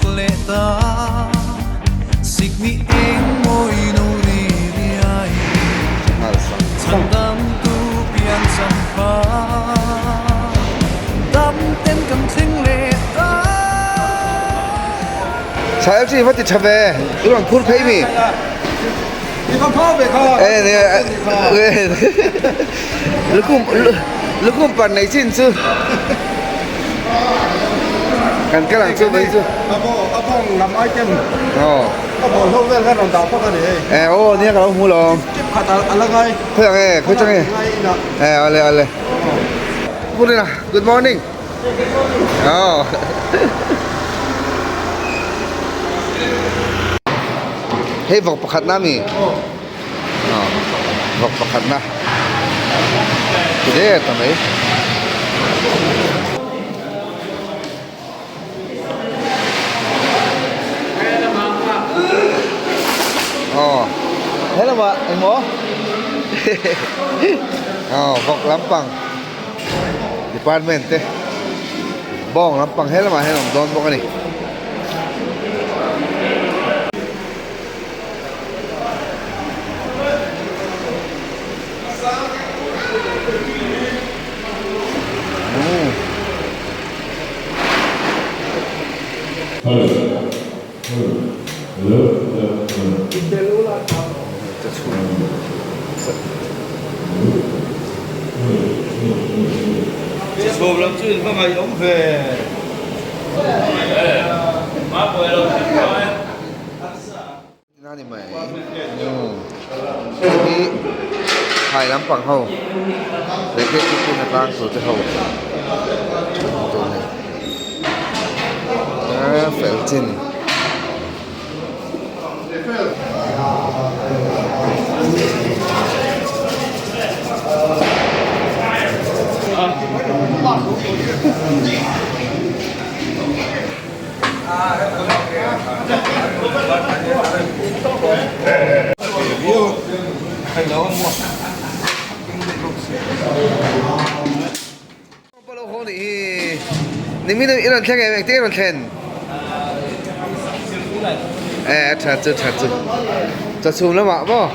chhuak leh ta Sikni eng mawi no ri riai Chhan dam tu pian cham pha Dam ten kan thleng leh ta. Chhai LG va ti tha ve i rawn phur phei mi. Lukhum lukhum pan nei chin chu kan kal ang chu mai chu. A bawng lam item a bawng ho vel khan rawn dah phawt a ni hei. E aw nia ka lo hmu lo. Tip khat a la ngai. Khawi ang e khawi chang e. E ale ale. Purina good morning. Aw. Hei vawk pakhat na mi? Aw. Vawk pakhat na. Ti der ta mai. Aw. Helama engmaw? Aw vawk lampang. Department te bawng lampang he lamah hian a awm dawn bawk a ni. Hei hi thai lampang ho leh phei chu puna tlang tur te ho tur a ni fel chin. Ni mi i rawn thleng em engtin i rawn thlen? E a tha chu tha chu chawchhum lamah maw?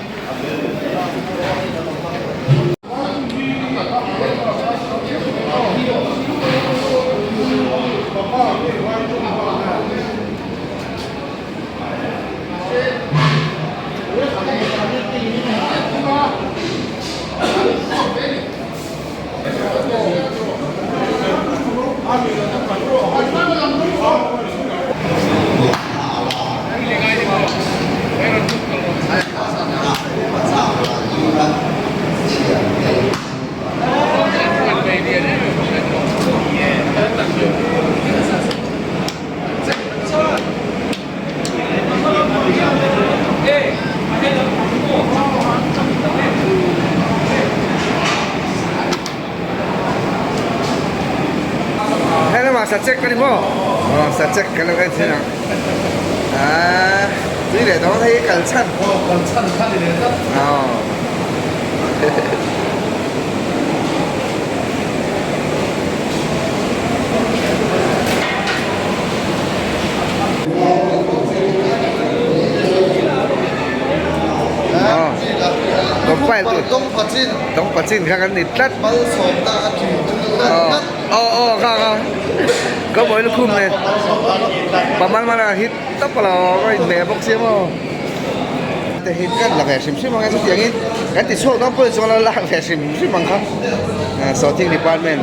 He lamah sachek ka ni maw? Aw sachek ka lo en thin ang. Aaa tui leh dawn hei kal chhan. Aw kal chhan kha ni leh tlat. Aw. Dawng pachin kha kan ni tlat. Aw aw kha kha ka bawi lukhum nen pamal mal a hit tawp lo ka inhmeh bawk sia maw. Te hi kan la ve hrim hrim ang e chutiangin kan ti chhuak dawn pawh chuan lo lak ve hrim hrim ang kha sawhthing department.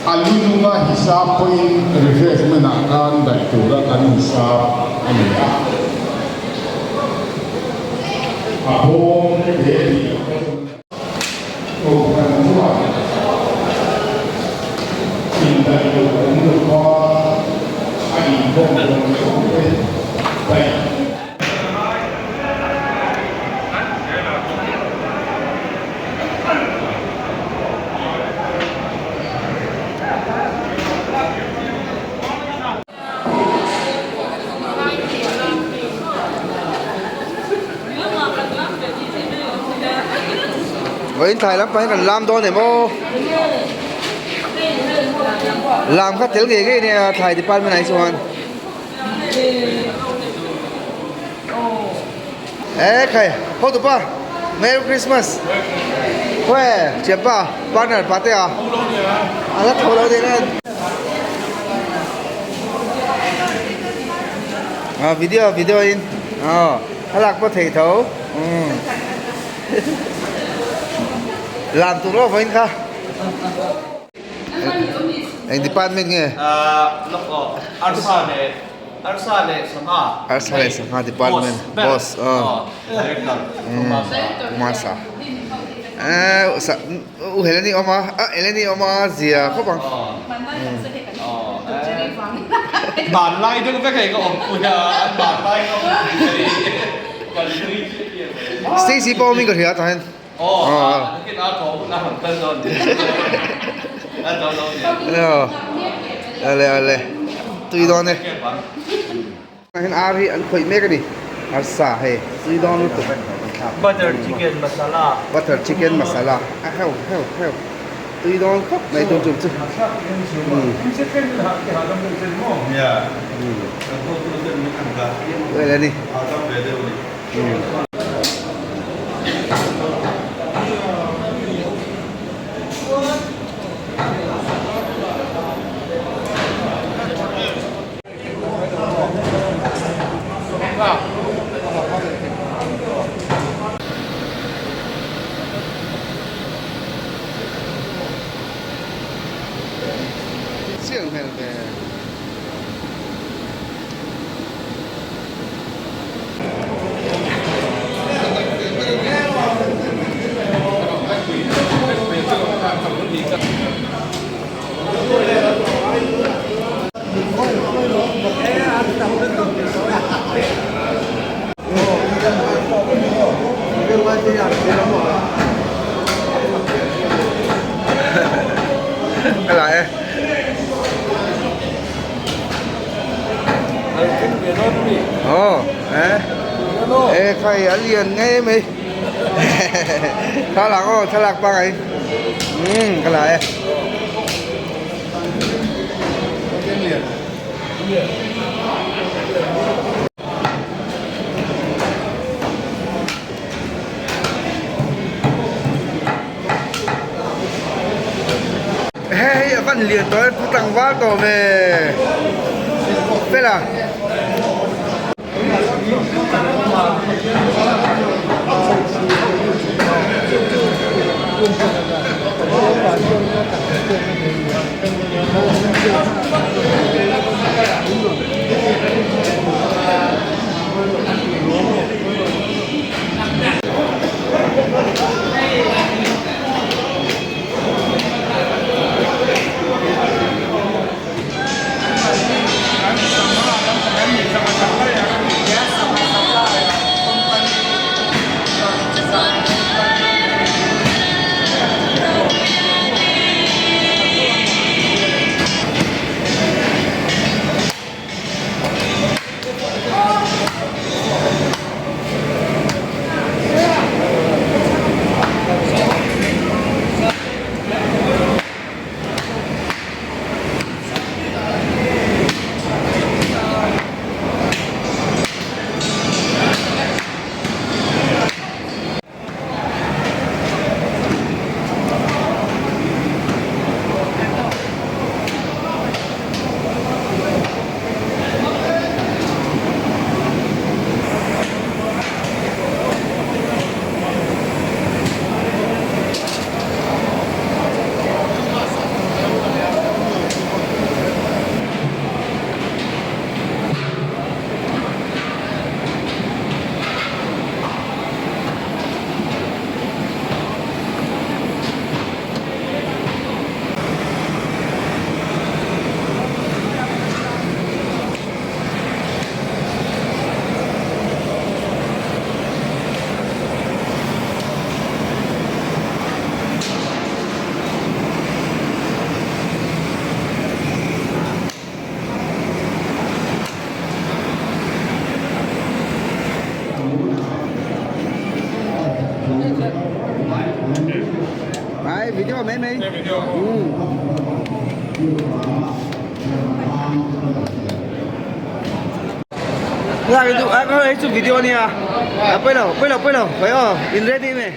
A lununga hisap pawhin refreshment ah khan daih tura kan hisap a ni a. A bawm hle tih. tur awm lova a inkhawm zawng zawng te daih. Vawiin thlai lam pahin kan lam dawn em aw lam kha tel ngei ngei nia thlai department ah hi chuan e khai hotupa merry christmas khawi thianpa partner pate a a la tho lo nia a video video in aw thlalak pawh thei tho umm lam tur aw vawiin kha eng department nge lawk aw arsa leh arsa leh sangha arsa leh sangha department boss aw director kumasa eh U Heleni awm a, a Eleni awm a zia khawp ang. Hmanlai deuh vek hei ka awm pui a, an hmanlai ka awm pui hei kan nui chiah chiah mai. Stacy pawh awmin ka hria tah hian. Aw nakin a thawh hun a rawn kal dawn ni. A zo lo ni. Aw ale ale tui dawn e. Tah hian ar hi an khawih mek a ni, arsa hei tui dawn lutuk. Butter chicken masala. Butter chicken masala a heuh heuh heuh tui dawn khawp mai tun tum chu. Well a ni. Chiang hmel ve. Ka la e. Aw eh e khai a lian ngei mai thlalak aw thlalak pangai umm ka la e. Hei a van lian tawh e pu tlangval tawh ve fela. video mai mai. Lak i duh a ka hei chu video ania a pawi lo pawi lo pawi lo khawi aw in ready em e.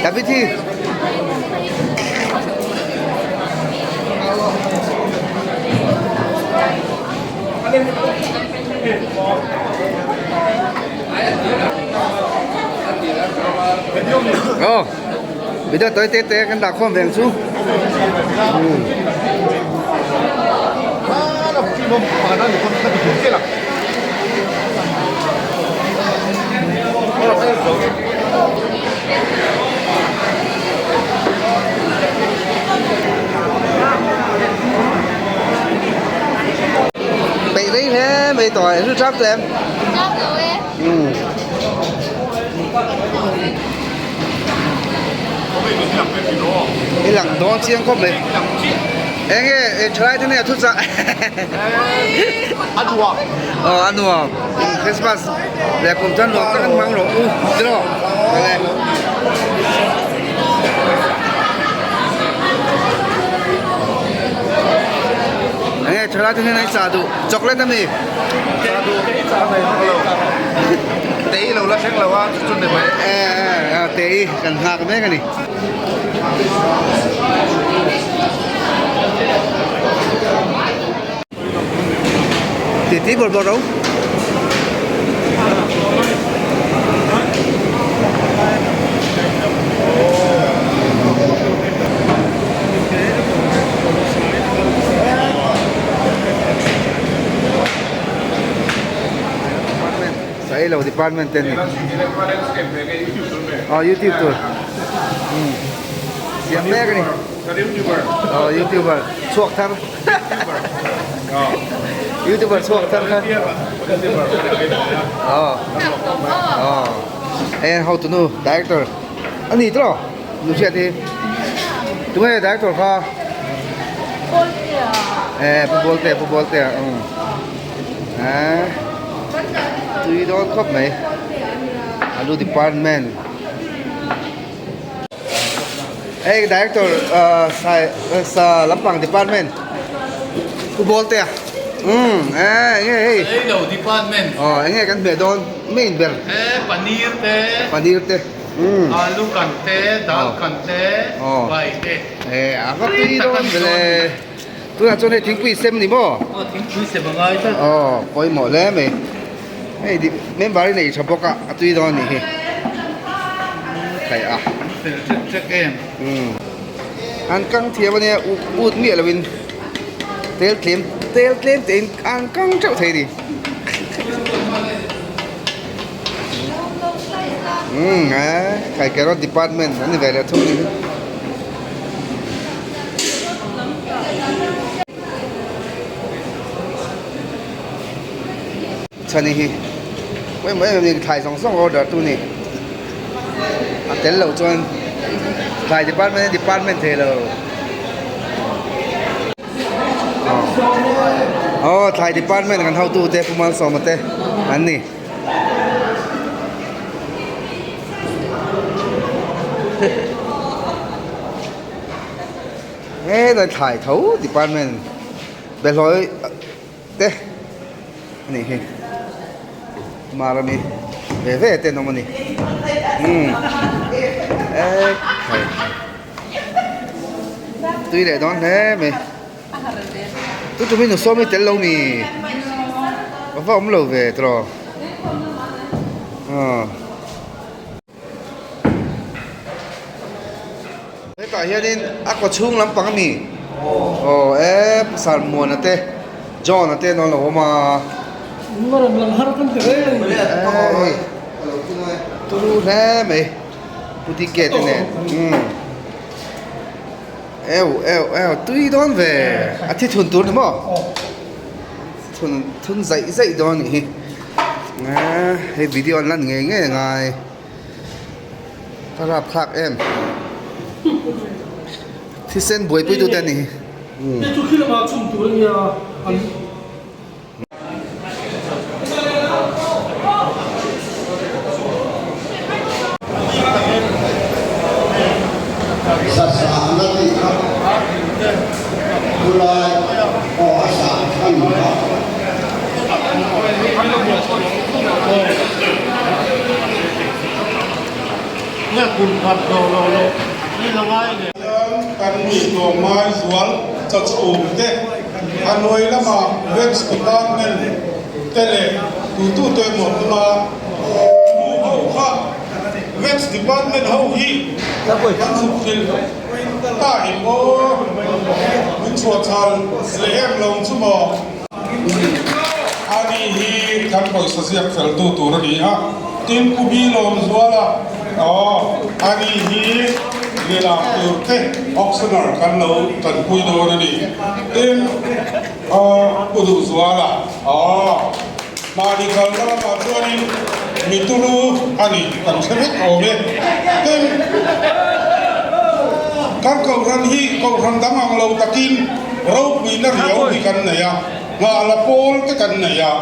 David hi. Oh, video tới te te kan dah khawm veng chu. Peih rei hle mai tawh a, ru tap tawh em? Tap lo e. Umm. I lang dawn chiang khawp mai. Eng nge e thalai te nen a thu chah. A nuam. Aw a nuam. Christmas leh kum chuan nuam tak an hmang rawh u tiraw. Awle. Eng nge thalai te nen a i chah duh chocolate ami. Chah duh te i chah mai bawk lo. Te i lo la thleng lo a chu chu ni mai. E e te i kan nghak mek a ni. Tih tih bawrh bawrh ro. Sailo department te ni. Aw youtube tur. Siam mek a ni. Aw youtuber chhuak thar. Youtuber chhuak thar kha. Aw. Aw. Hei an hotu nu director a ni tawh nu hriat hi. Tunge director kha? Eh pu Bawltea pu Bawltea umm. Eh tui dawn khawp mai. Alu department. Hei director sai sa lampang department pu Bawltea umm eh enge hei Sailo department aw enge kan hmeh dawn main ber eh paneer te paneer te umm alu kan te dal kan te bai te eh a va tui dawn vele tunah chuan hei thingpui sem ni maw aw thingpui sem a ngai tlat aw pawimawh hle mai. Hei member hi nei tha bawk a a tui dawn a nih hi theih a fel ṭek ṭek em umm an kang thiam ania ut miah lovin tel tlem tel tlem te in an kang teuh thei a ni umm eh khai carrot department an ni ve leh thung a nih hi. Chhani hi pawimawh em em a ni thlai zawng zawng order tu ni a tel loh chuan thlai department a department thei lo aw thlai department kan hotu te Pu Malsawma te an ni. He thlai tho department behlawi te a nih hi mar ami ve ve te an awm a ni umm ekhai tui leh dawn hle mai tu tum hi nu sawm hi tel lo mi a va awm lo ve tiraw aw. Hetah hianin a kaw chhung lampang a mi aw e pasal Muana te John-a te an lo awm a hei turu hle mai pu DK te nen umm eu eu eu tui dawn ve a thi thun tur ni maw thun thun zaih zaih dawn a nih hi hei video an lan ngei ngei a ngai. Ka rap thlak em. Thisen buaipui tu te a ni hi. Hei chu khi lamah chhum tur a nia an. Sasana tih kha khulai pawh a sah chhan kha. Kan mi tlawmngai zual chachhum te a hnuai lama Works Department te leh tutute emaw hmanga nu ho kha Works Department ho hi kan zuk hrilh ta em aw, min chhuahchhal leh em lo chu maw? Ani hi kan pawisa ziak fel tu tur a ni a, tin Pu Bi Lawmzuala aw ani hi lilam tur te auctioner kan lo tanpui dawn a ni. Tin Pu Duhzuala aw mahni kalna lamah chuanin mi turu a ni kan hre vek awm e. Tin kan kohhran hi kohhran dang ang lo takin Ropuina riau hi kan nei a, nghahla pawl te kan nei a,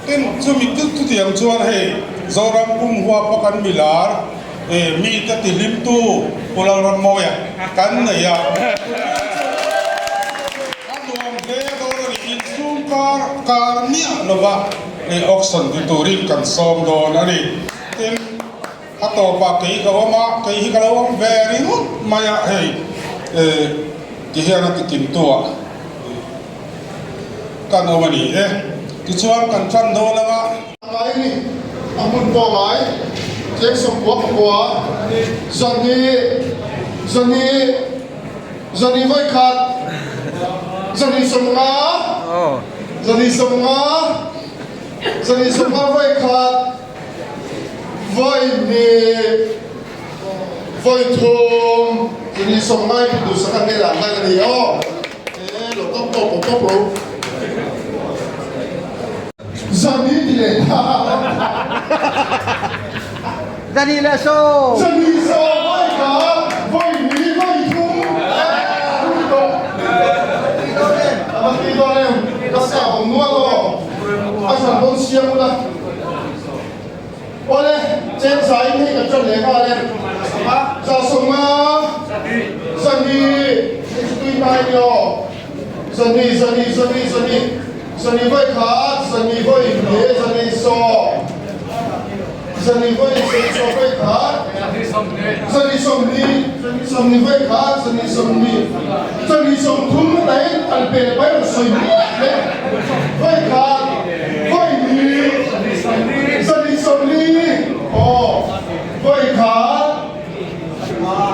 tin chumi chutiang chuan hei Zoram pum huapa kan milar e mi te tihlimtu Pu Lalrammawia kan nei a, a nuam hle dawn a ni, inchhung kar kar miah lova hei auction ti turin kan sawm dawn a ni, tin a tawpah kei ka awm a, kei hi ka lo awm ve ringawt mai a hei e. Ti hian a ti kimtu ah kan awm a ni e. Tichuan kan tan dawn anga. Ngai ni a hmun pawh ngai cheng sawmkua pakua zani zani zani vawikhat zani sawmnga zani sawmnga zani sawmnga vawikhat vawihnih. Vawi thum chumi sawm ngai pu duhsak a hnenah hlan a ni aw. E lo tawp tawp tawp tawp ro. Zani ti leh ta. Zani leh sawm. Zani sawm vawi kha vawi hnih vawi thum e tui tawh. A va tui dawn em. Ka sa awm nual aw. A zan dawn siam ula. Awle, cheng zaiin hei kan ṭan leh nghal e. Za sawmnga, zani, hei chu tui hnai ni aw. Zani, zani, zani, zani, zani vawi khat, zani vawi hnih, zani sawm, zani vawi zani sawm vawi khat, zani sawmhnih, zani sawmhnih vawi khat, zani sawmhnih, zani sawmthum hnaiin kal pel mai rawn sawi miah mai. Vawi khat, vawi hnih, zani sawmli, aw, vawi khat,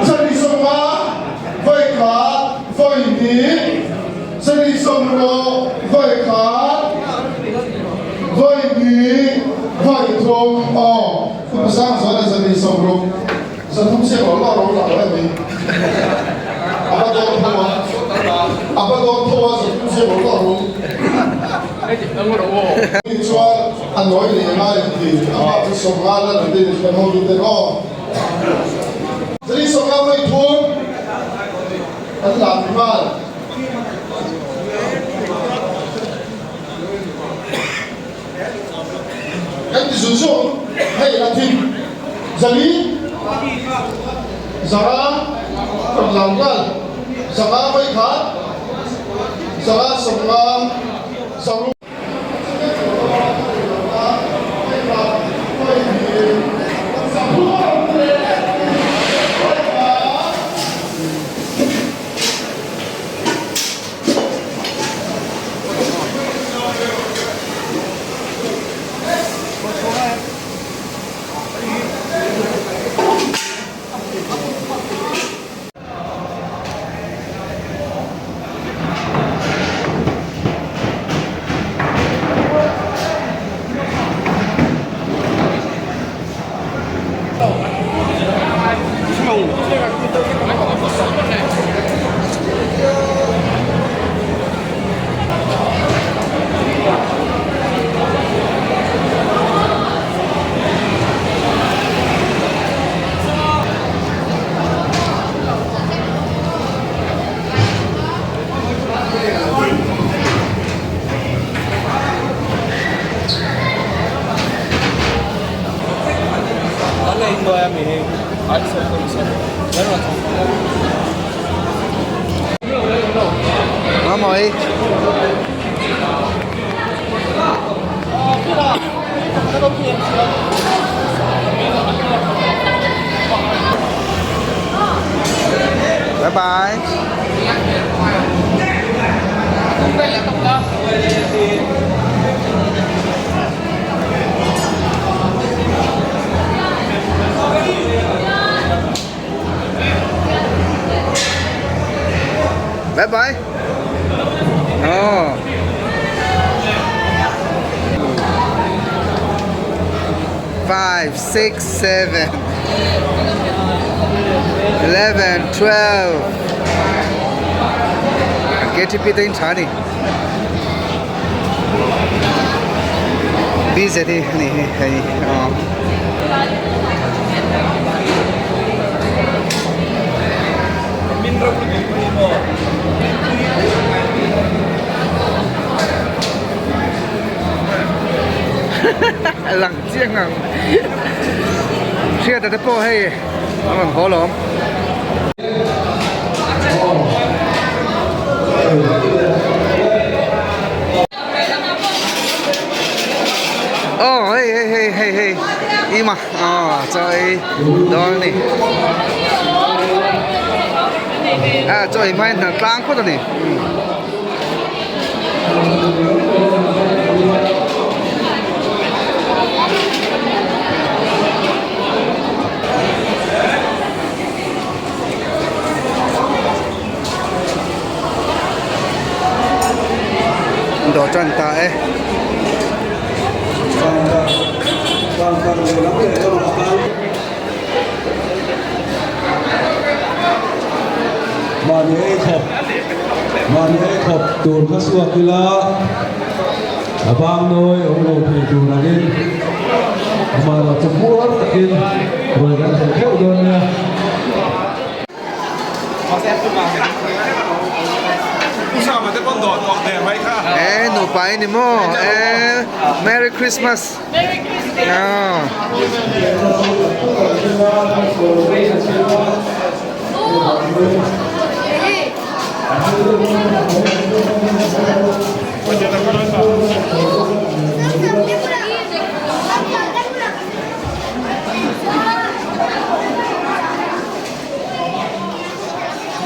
zani sawmnga, vawi khat, vawi hnih, zani sawmraw, vawi khat, vawi hnih, vawi thum, aw, Upa Sangzuala zani sawmruk, zathum siam lo lo ro lah lo em ni? A va dawn tho a, a va dawn tho a, zathum siam lo lo ro. Ni chuan a nawi leh ngai ang ti a mah chu sawmnga la la din kan ho dun ten aw. Zali sawmnga vawi thum an lam nghal. Kan ti zung zung hei a thim zali zara kan lam nghal zanga vawi khat zanga sawmnga zaru. Mamawi. Bye bye. Bye bye. Oh. 5, 6, 7, 11, 12. KTP te in tha ni. BZ hi ani hi hei aw. Lang chiang ang hriata te pawh hei a rawn haw lawm. Aw hei hei hei hei hei ima aw chaw ei dawn a ni a chaw ei hmain hna tlang phawt a ni. Dawr tan ta e. Mahni ei khawp mahni ei khawp tur kha suak ila a bang nawi awm lo thei tur angin amah chu muar takin ruai kan thei theuh dawn nia. Eh nupa i ni maw eh Merry Christmas. Merry Christmas. Ah.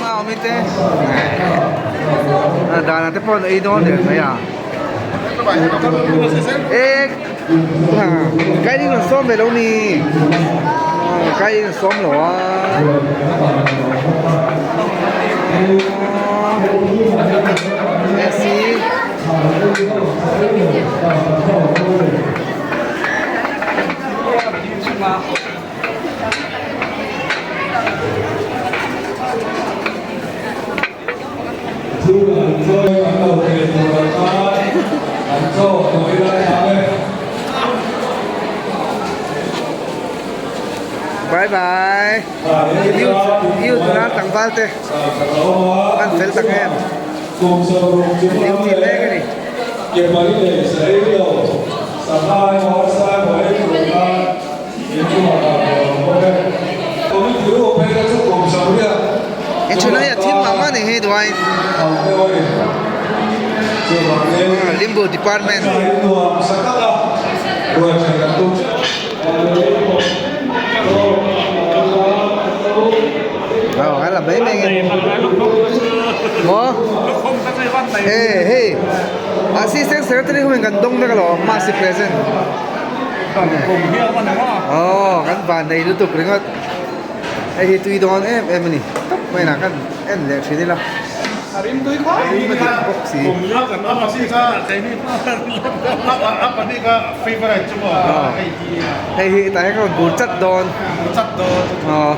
Maumi te dana te pawh an ei dawn der mai a e kai ding rawn sawm ve lo ni kai ding rawn sawm lo a Messi Bye bye Youth nula tlangval te an fel tak em duty mek a ni. Inchhun hi a thim mah mah a ni hei duai Limbu department. Aw an la mai mai nge maw e hei assistant secretary ho in kan dawng vek alawm mahse present. Aw kan van nei lutuk ringawt hei hi tui dawn em em a ni tawp mai lah kan en leh thin ila a rim a dik bawk si hei hi tah hian ka rawn bur chat dawn aw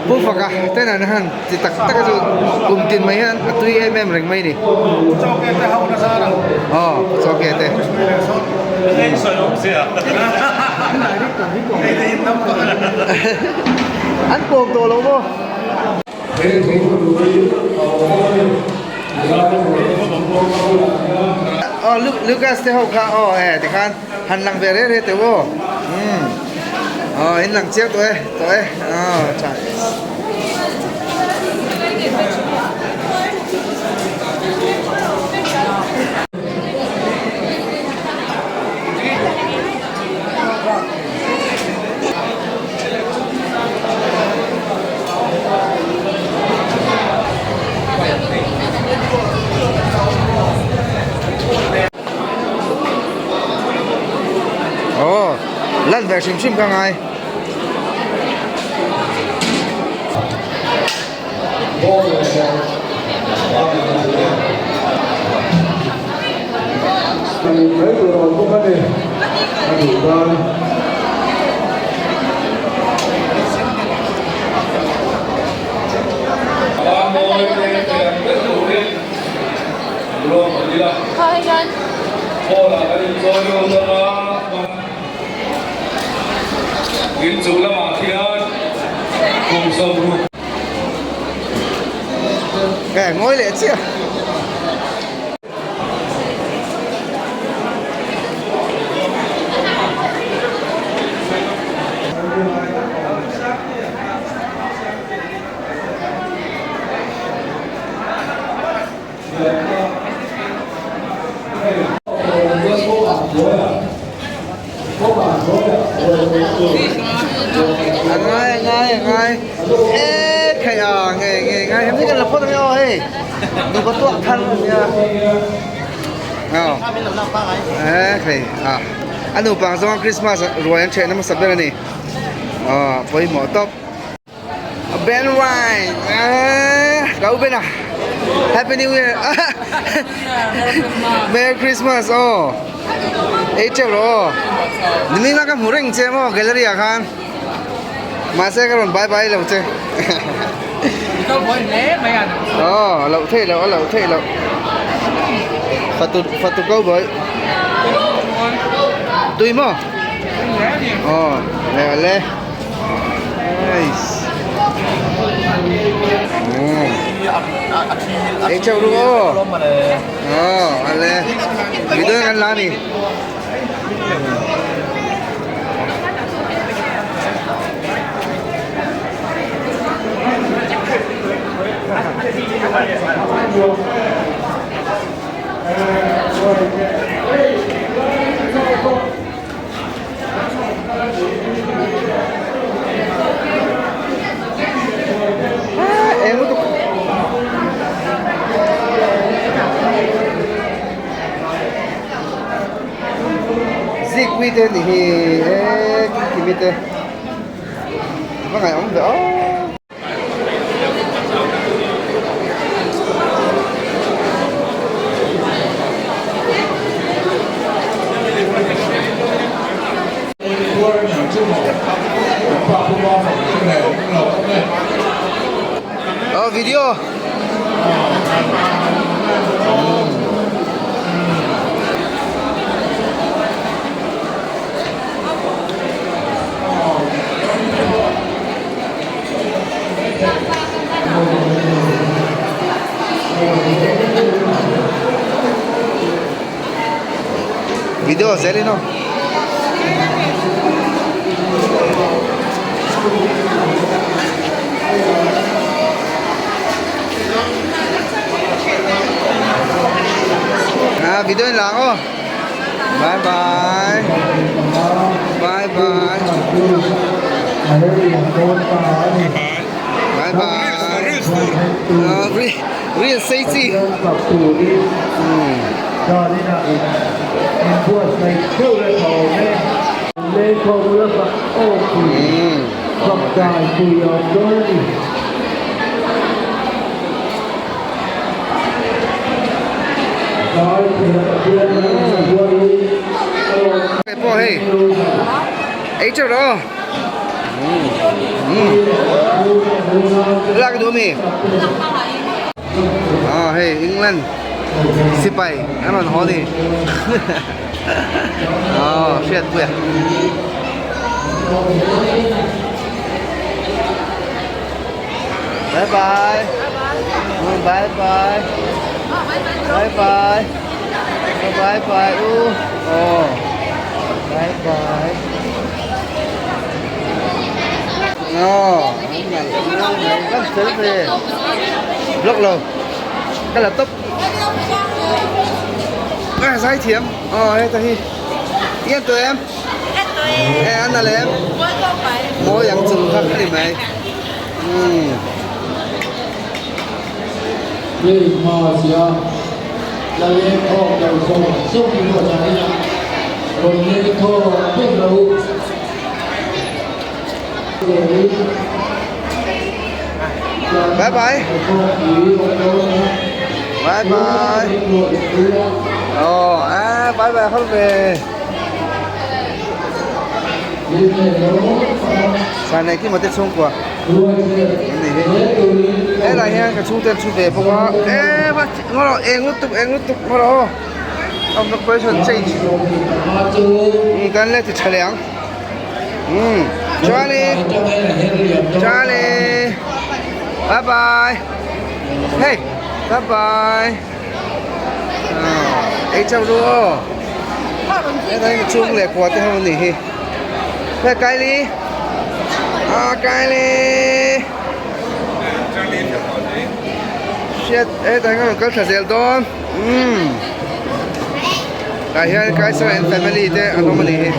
pu faka ten an han. Chi tak tak a chu kum tin mai hian a tui em em reng mai a ni. Aw chawke te. An pawm tawh lo maw? aw Lucas te ho kha aw e tikhan han lang ve reh reh teuh aw umm aw in lang chiang tawh e tawh e aw tha e. Aw lan ve hrim hrim ka ngai. Kè ngoi leh chiah. A ngai a ngai a ngai e khaih a nge nge ngai hem hi kan la phawt ang e aw hei nupa tuak thar a nia aw e khaih a a nupa ang zawnga Christmas ruai an ṭheh na hmasa ber a ni aw pawimawh tawp. Ben Wine ka u Ben a Happy New Year Merry Christmas aw ei teuh rawh aw nimin a ka hmu reng che maw gallery ah khan mahse ka rawn bye bye lo che aw loh theih loh a loh theih loh fatu fatu ko bawi tui maw aw le le. Nice. Ei chau ru aw. Aw, ale. Video kan la ni. Eng lutuk Zikpui te ni hi e Kimi te va ngaihawm ve aw. Oh, video. Video zel in aw. Ah, video in lang aw. Bye bye. Bye bye. Bye bye. Real sei chi. Pawh hei ei teuh rawh lak duh ami aw hei England sipai an rawn haw ni aw hriatpui a. Bye bye. Bye bye. Bye bye. Bye bye u. Aw. Bye bye. Aw. Kan fel ve. Block lo. Ka la top. A zai thiam. Aw heta hi. I en tawh em? En tawh e. E an nalh em? Mawi khawp mai. Mawi ang chung kha ka ni mai. Umm. Hei hma sia la leng khawm lo zawng zawng hi pawh chang ila rawn leng khawm vek lo. Bye bye. Bye bye. Oh, à, bye bye không về. San này khi mà tết xuống qua. Thế là hian ka chhungte an thu ve bawk a e va ngaw rawh eng lutuk eng lutuk ngaw rawh aw awm na question change um kan la ti tha leh ang um Charlie Charlie bye bye hey bye bye ei chauh ru aw hetlai hi chhung leh kua te ho a nih hi hei Kylie ah Kylie hriat hetah hian rawn kal thla zel dawn umm tah hian Kaiser and family te an awm a nih hi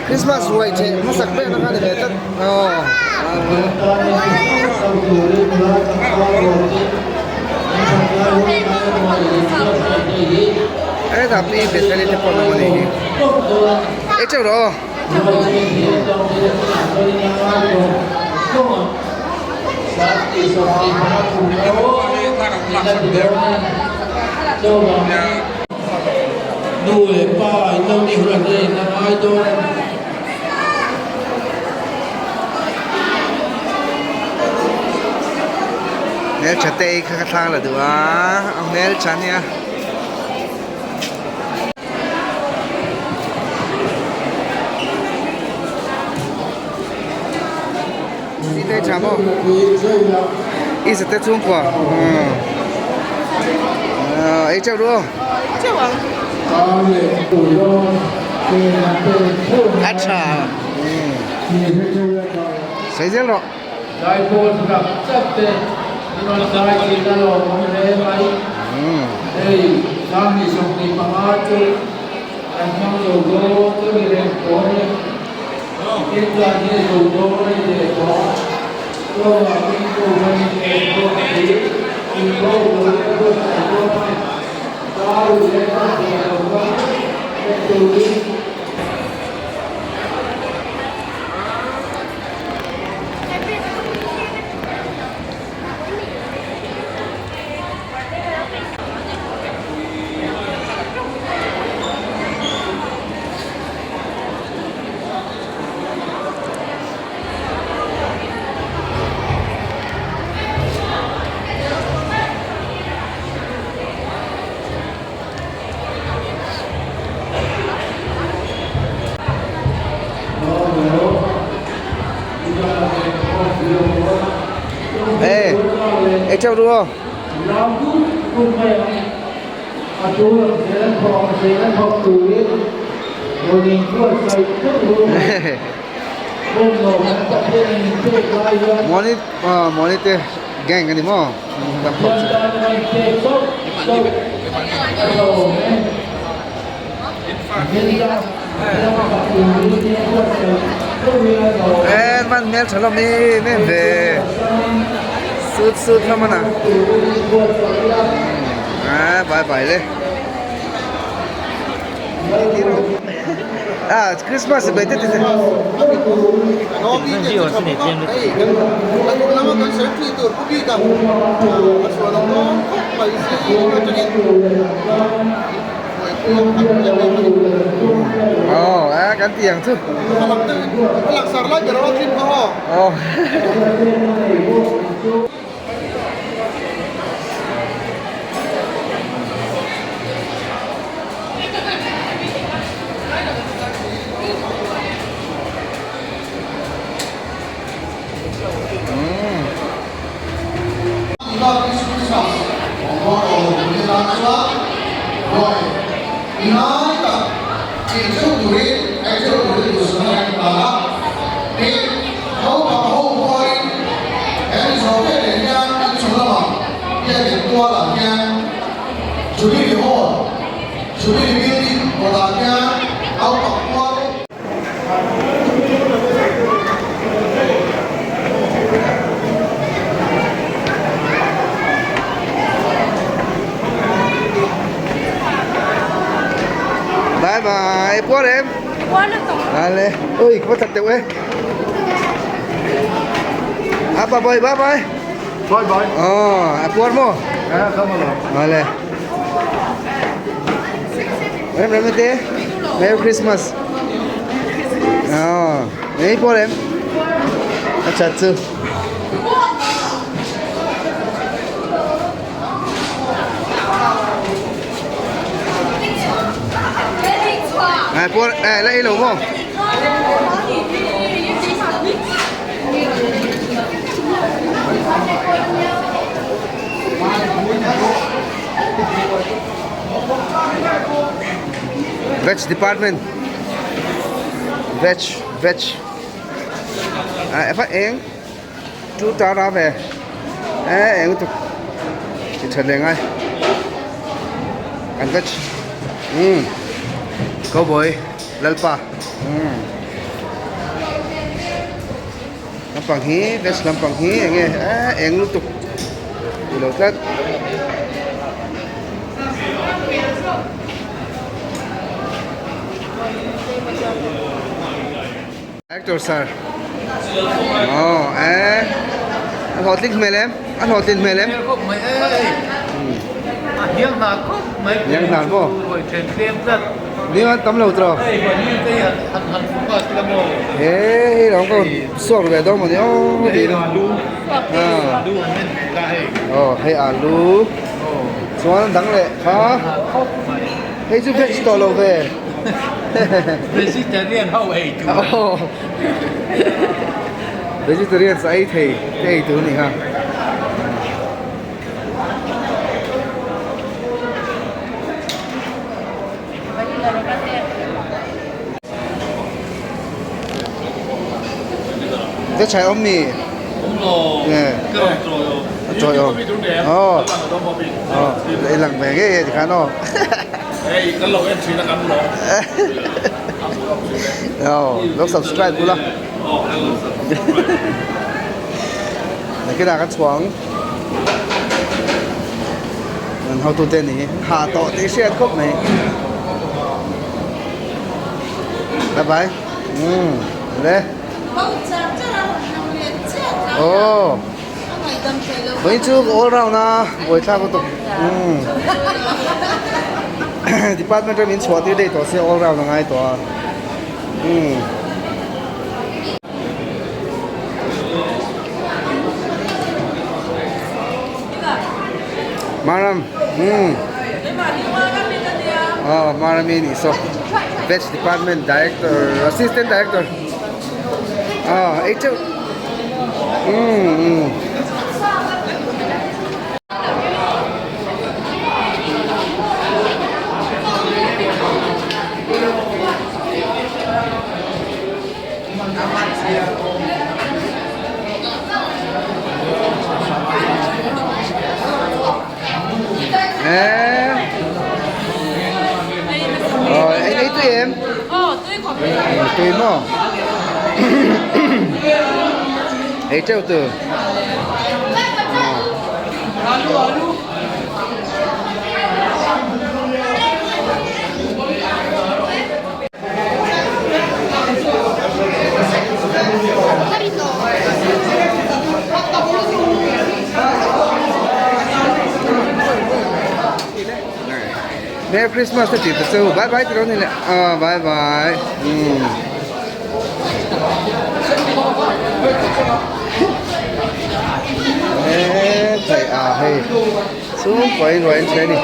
Christmas ruai theh hmasak ber na kha ni ve tlat aw. Hetah pi Betheli te pawh an awm a nih hi ei teuh rawh aw. Hmeltha te kha ka thlang la duh a a hmeltha ania. Te tha maw i zate chhungkua ei teuh ru aw a tha sawi zel rawh. Ê, ê treo đua. Moni Moni te gang ani maw tam khawp chu. E van hmel tha hlawm em em ve sut sut hlawm a na a bye bye le ah Christmas bai te te Aw a kan ti ang chu aw. Ngai tak tih theuh turin ei theuh turin duhsakna kan inhlan a. Tin, naupang ho pawhin he ni zawh ve leh hian inchung lamah biakin tualah hian Jubilee Hall, Jubilee Building kawtah hian naupang pual, Bye bye, puar em? Ale, ui, có thật tệu ấy. À, bye bye, bye bye. Bye bye. Ờ, à, puar mo? Ale. Em em te. Merry Christmas. Ờ, ei puar em? A chat chu. À, puar, à, lấy lẩu không? Veg department Veg Veg À phát eng Chú ta ra về Ê eng tục Chỉ thật lệ ngay Ăn veg Ừ Cowboy Lalpa Ừ Lampang hi veg lampang hi eng nge eng lutuk tih lo tlat. Actor sir oh eh a hlawhtling hmel em a hlawhtlin hmel em hiang hnar maw Ni an tam lo tawh. He hei lo ka suak ve dawn mawni aw tih na. Aw hei alu chuan dang leh kha hei chu veg tawh lo ve. Vegetarian ho ei tur. Aw vegetarian sa ei thei te ei tur a ni kha. Cái trái ôm mì. Trời ơi. Ờ. Ờ, lại lằng về cái thì khá nó. Ờ, lúc subscribe cũng là. Cái nào cái chuang. An hotute ni ha tawh tih hriat khawp mai. Bye bye. Umm le. Aw. Vawiin chu ka all round a buai thlak lutuk. Umm. Department ram in chhuah tir daih tawh se all round a ngai tawh a. Umm. Maram umm aw Marami nih saw veg department director assistant director aw ei teuh umm umm. Ờ, anh ấy tùy em. Tùy mà. Ấy treo từ. Merry Christmas te tih ta chu bye bye tiraw ni le ah bye bye umm e thei a hei chhungkaw in ruai an chhe a ni.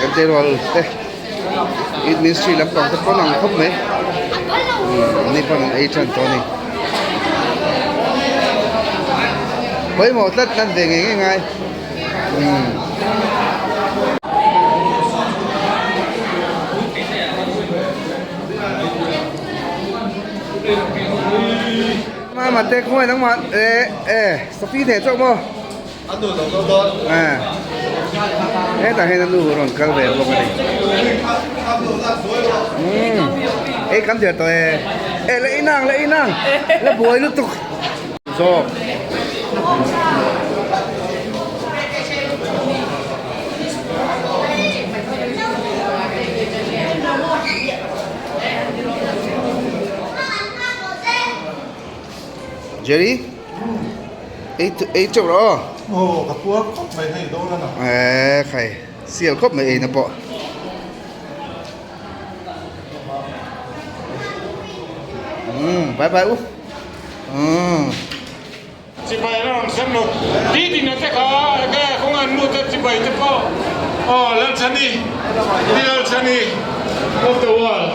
Kan te rual te Youth Ministry lampang te pawn ang khawp mai umm ani pawn an ei tan tawh a ni pawimawh tlat lan ve ngei ngei ngai umm. Nangmah te khawngaih nangmah eh eh Sophie theh chauh maw? Eh hetah hian a nu rawn kal ve bawk a ni. Umm ei kan der tawh e. Eh la inang la inang la buai lutuk zawk. Jerry ei ei teuh rawh aw. Aw ka puar khawp mai hei dawn a na. Eee khai sial khawp mai ei na pawh. Umm bye bye u. Umm. Chibai a rawn sem lo. Didina te kha enge kawng an lut a chibai te pawh aw Lalchhani Pi Lalchhani of the world.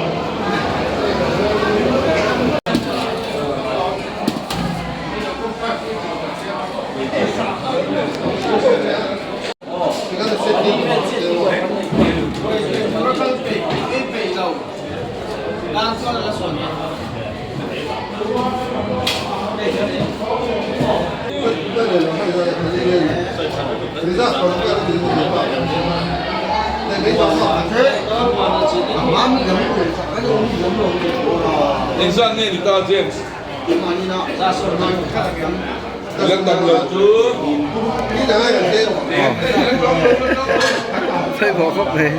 Engzat nge ni ta James? Lan dang lo chu. Phei bawk khawp mai.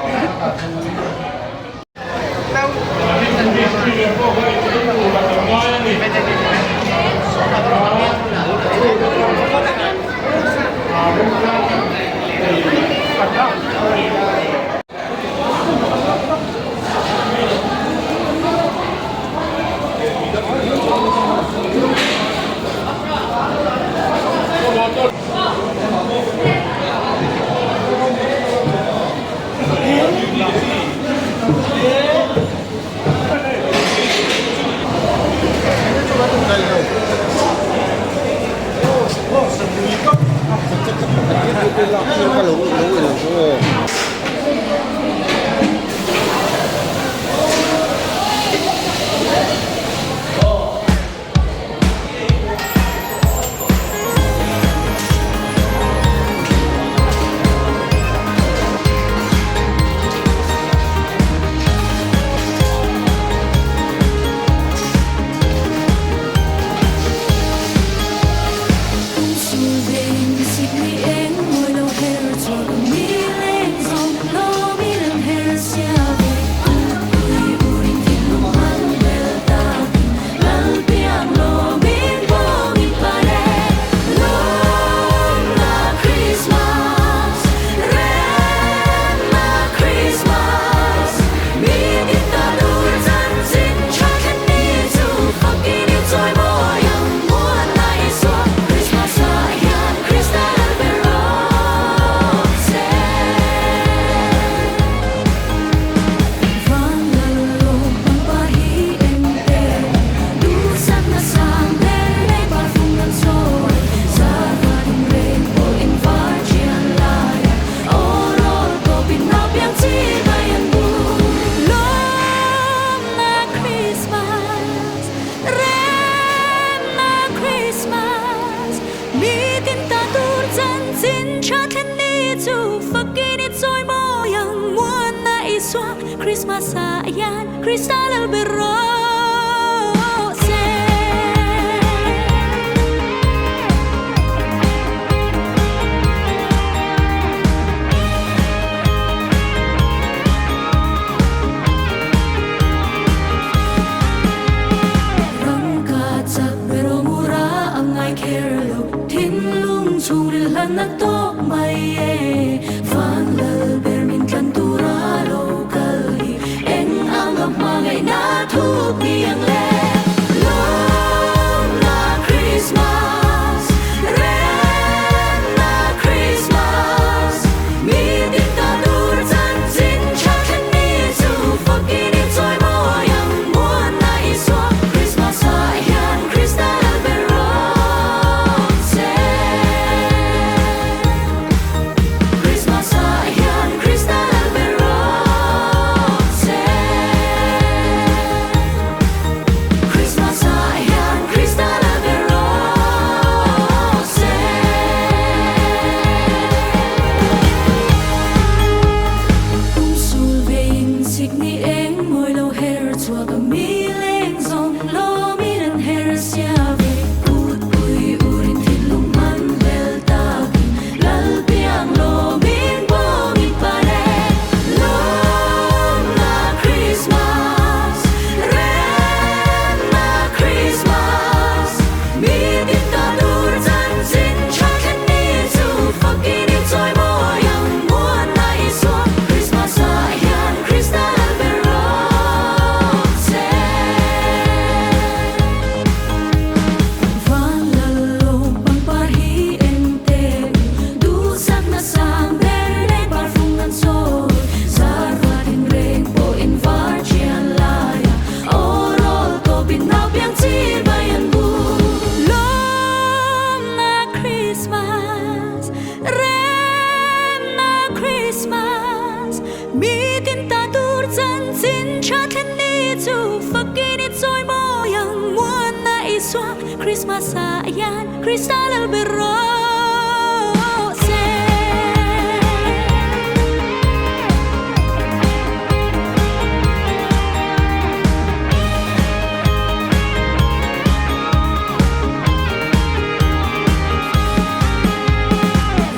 Christmas Mi tin ta tur chanchin tha thlen ni chu fakin i chawi mawi ang muanna Isua Christmas ah hian Krista lal ber rawh se.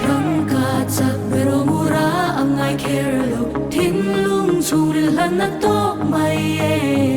Rangka chak ber aw mura a ngai kher lo, thinlung chhungril hlan a tawk mai e.